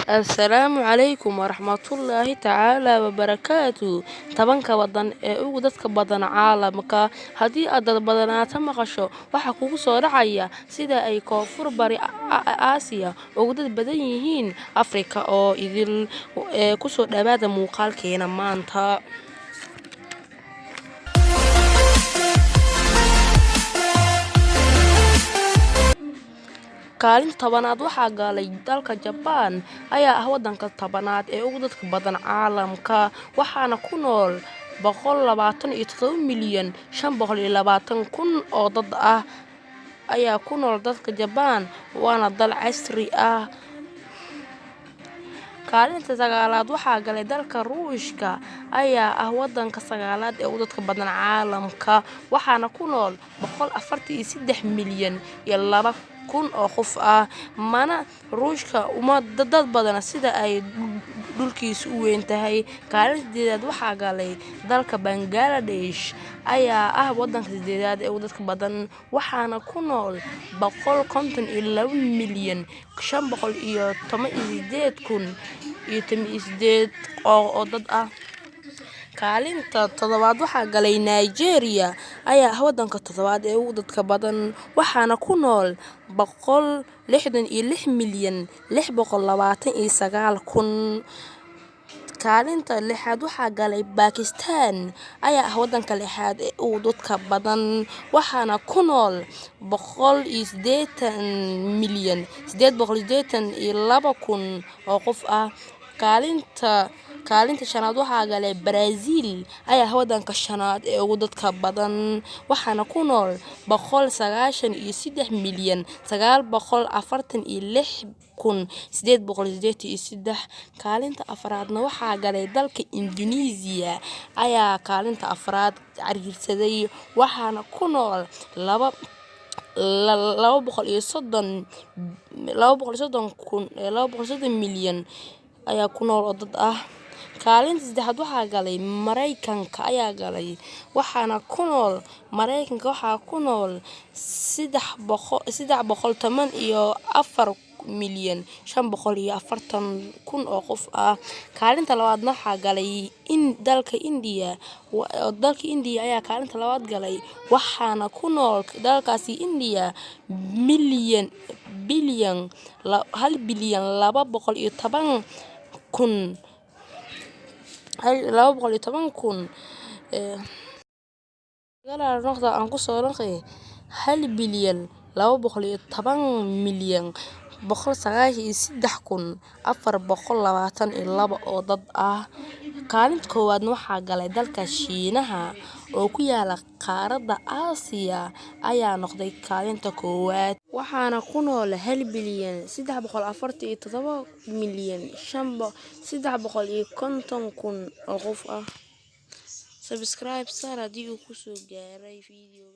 Assalaamu calaykum waraxmatullaahi tacaala wabarakaatu. 10-ka wadan ee ugu dadka badan caalamka. Haddii aad dad badanaata maqasho, waxaa kugu soo dhacaya sida ay Koonfur Bari Aasiya ugu dad badan yihiin Afrika oo idil. Ee kusoo dhawaada muuqaalkeena maanta. Kaalinta 10aad waxaa galay dalka Jabaan, ayaa ah wadanka 10aad ee ugu dadka badan caalamka, waxaana ku nool 127,520,000 oo dad ah ayaa ku nool dalka Jabaan, waana dal casri ah. Kaalinta 9aad waxaa galay dalka Ruushka, ayaa ah wadanka 9aad ee ugu dadka badan caalamka, waxaana ku nool 143,002,000 oo qof ah. Mana Ruushka uma dad badana sida ay dhulkiisu u weyn tahay. Kaalinta 8aad waxaa galay dalka Bangladesh, ayaa ah wadanka 8aad ee ugu dadka badan, waxaana ku nool 152,518,018 oo dad ah. Kaalinta 7aad waxaa galay Nigeria, ayaa ah wadanka 7aad ee ugu dadka badan, waxaana ku nool 166,629,000. Kaalinta 6aad waxaa galay Bakistan, ayaa ah wadanka 6aad ee ugu dadka badan, waxaana ku nool 180,882,000 oo qof ah. Kaalinta 5aad waxaa galay Brazil, ayaa ah wadanka 5aad ee ugu dadka badan, waxaana ku nool 193,946,883. Kaalinta 4aadna waxaa galay dalka Indonesia, ayaa kaalinta 4aad cariirsaday, waxaana ku nool 230 milyan ayaa ku nool oo dad ah. Kaalinta 3aad waxaa galay Mareykanka ayaa galay, waxaana ku nool Mareykanka waxaa ku nool 314,540,000 oo qof ah. Kaalinta 2aadna waxaa galay in dalka India, dalka India ayaa kaalinta 2aad galay, waxaana ku nool dalkaasi India milyan bilyan 1 bilyan 210 kun 210,000 noqda aan kusoo noqday 1 bilyan 210 milyan 193,422 oo dad ah. Kaalinta 1aadna waxaa galay dalka Shiinaha oo ku yaala qaaradda Aasiya, ayaa noqday kaalinta 1aad, waxaana ku nool 1 bilyan 347 milyan 350,000 oo qof ah. Subscribe saar haddii uu kusoo gaaray video.